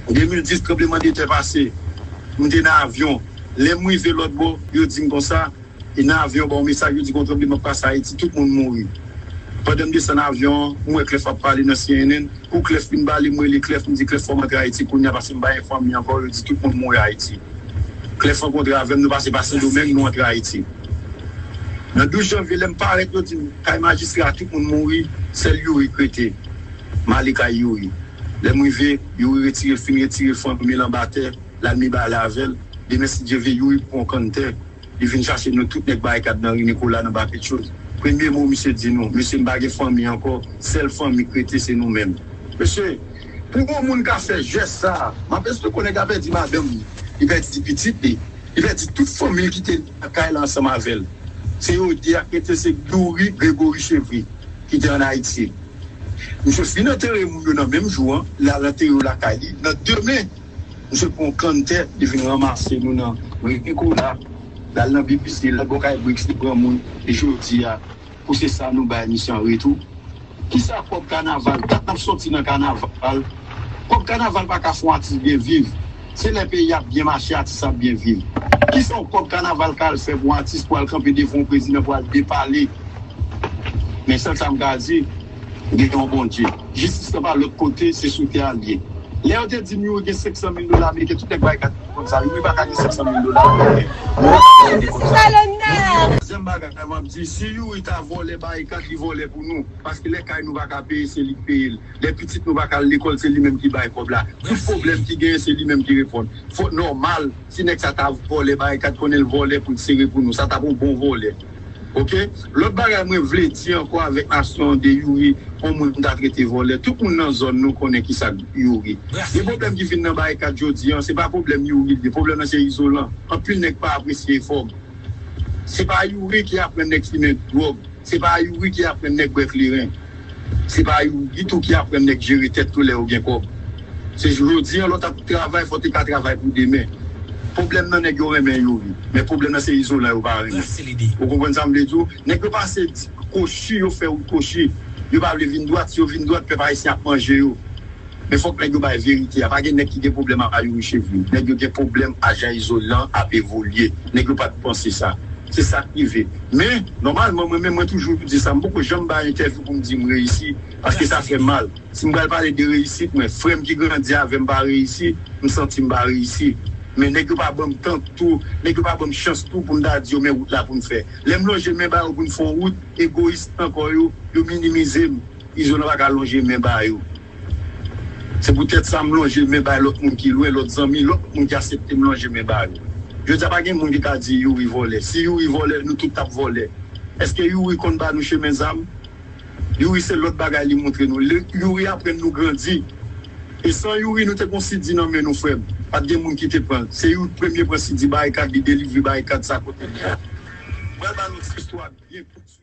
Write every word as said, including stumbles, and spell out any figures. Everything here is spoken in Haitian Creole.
De mil dis, tranblemanntè pase. M te nan avyon. Lè m rive lòt bò, yo di m konsa, e nan avyon, ba w mesaj, yo di gon tranbleman pase Ayiti, tout moun mouri. Pandan m desann avyon an, m wè Clef ap pale nan C N N. Kou Clef fin pale, m rele Clef, m di, Clef, fò m antre Ayiti kounye a, paske m pa gen fanmi ankò, yo di tout moun mouri Ayiti. Clef rankontre avè m, nou pase pa Sendomeng, nou antre Ayiti. Nan douz janvye, lè m parèt, yo di m, kay majistra a, tout moun mouri, sèl Youri k rete. M ale kay Youri. Lè m rive, Youri retire, fin retire fanmi l anba tè, l al mibalè avè l. Demen, si Dye vle, Youri pran yon kann tè. Li vin chache nou tout nèg Barikad nan ri Nikola, nan Bapetyo. Premye mo misye di nou, mesye, m pa gen fanmi ankò, sèl fanmi k rete se nou menm. Mesye, pou yon moun ka fè jès sa a, m ap esplike w, nèg la pèdi madanm li, li pèdi pitit li, li pèdi tout fanmi l ki te nan kay la ansanm avè l. Se yo de a k rete, se Youri, Gregory Chevry ki te ann Ayiti. Misye fin antere moun yo nan menm jou an, l al antere yo lakay li. Nan demen, misye pran yon kann tè, li vin ranmase nou nan ri Nikola, l al nan B B C, l al bò kay Brix, li pran moun, e jodi a, pou se sa nou bay misye an retou. Kisa kòb kanaval, dat n ap soti nan kanaval, kòb kanaval pa ka fè yon atis byen viv. Se lè peyi ap byen mache, atis ap byen viv. Kisa yon kòb kanaval ka al fè pou yon atis pou al kanpe devan yon prezidan pou al depale? Men sèl sa m ka di, gen yon Bondye. Jistis lan pa lòt kote, se sou tè a l ye. Lè yo te di m Youri gen senk san mil dola ameriken, tout nèg Barikad konn sa, Youri pa ka gen senk san mil dola ameriken. Dezyèm bagay, m ap di, si Youri ta vòlè Barikad, li vòlè pou nou. Paske lè kay nou pa ka peye, se li k peye l. Lè pitit nou pa ka al lekòl, se li menm ki bay kòb la. Tout pwoblèm ki genyen, se li menm ki reponn. Fòk nòmal, si nèg sa ta vòlè Barikad, konnen l vòlè pou l sere pou nou. Sa t ap yon bon vòlè. Oke? Lòt bagay mwen vle di ankò avèk nasyon an de Youri, yon moun ta trete vòlè. Tout moun nan zòn nou konnen kisa k Youri. Gen pwoblèm ki vin nan Barikad jodi an, se pa pwoblèm Youri l ye. Pwoblèm nan se Izolan. Anpil nèg pa apresye efò m. Se pa Youri ki aprann nèg fimen dwòg. Se pa Youri ki aprann nèg bwè kleren. Se pa Youri tou ki aprann nèg jere tèt tou lè yo gen kòb. Se jodi an lè w t ap travay, fò w te ka travay pou demen. Pwoblèm nan nèg yo renmen Youri. Men pwoblèm nan se Izolan yo pa renmen. Ou konprann sa m vle di w? Nèg yo pase di kochi, yo fè wout kochi. Yo pa vle vin dwat, si yo vin dwat, pèp ayisyen ap manje yo. Men fòk nèg yo bay verite a. Pa gen nèg ki gen pwoblèm ak Youri Chevry. Nèg yo gen pwoblèm ak jan Izolan ap evolye. Nèg yo pa t panse sa. Se sa k rive. Men, nòmalman, mwen menm, mwen toujou di sa. M poko janm bay entèvyou pou m di m reyisi, paske sa fè mal. Si m pral pale de reyisit mwen, frè m ki grandi avè m pa reyisi, m santi m pa reyisi. Men nèg yo pa ban m tan tou, nèg yo pa ban m chans tou pou m ta di yo men wout la pou m fè. Lè m lonje men ba yo pou n fè yon wout, egoyis nan kò yo, yo minimize m. Izolan pa ka lonje men ba yo. Se poutèt sa m lonje men bay lòt moun ki lwen, lòt zanmi, lòt moun ki aksepte m lonje men ba yo. Jodi a pa gen moun ki ka di Youri vòlè. Si Youri vòlè, nou tout t ap vòlè. Èske Youri konn ba nou chemen zam? Youri se lòt bagay li montre nou. Youri aprann nou grandi. E san Youri, nou te gon sidi nan men nou, frè m. Pa t gen moun ki te pran l. Se Youri k premye pran sidi Barikad, li delivre Barikad sa kote l ye a. Mwen ba nou ti istwa byen kout.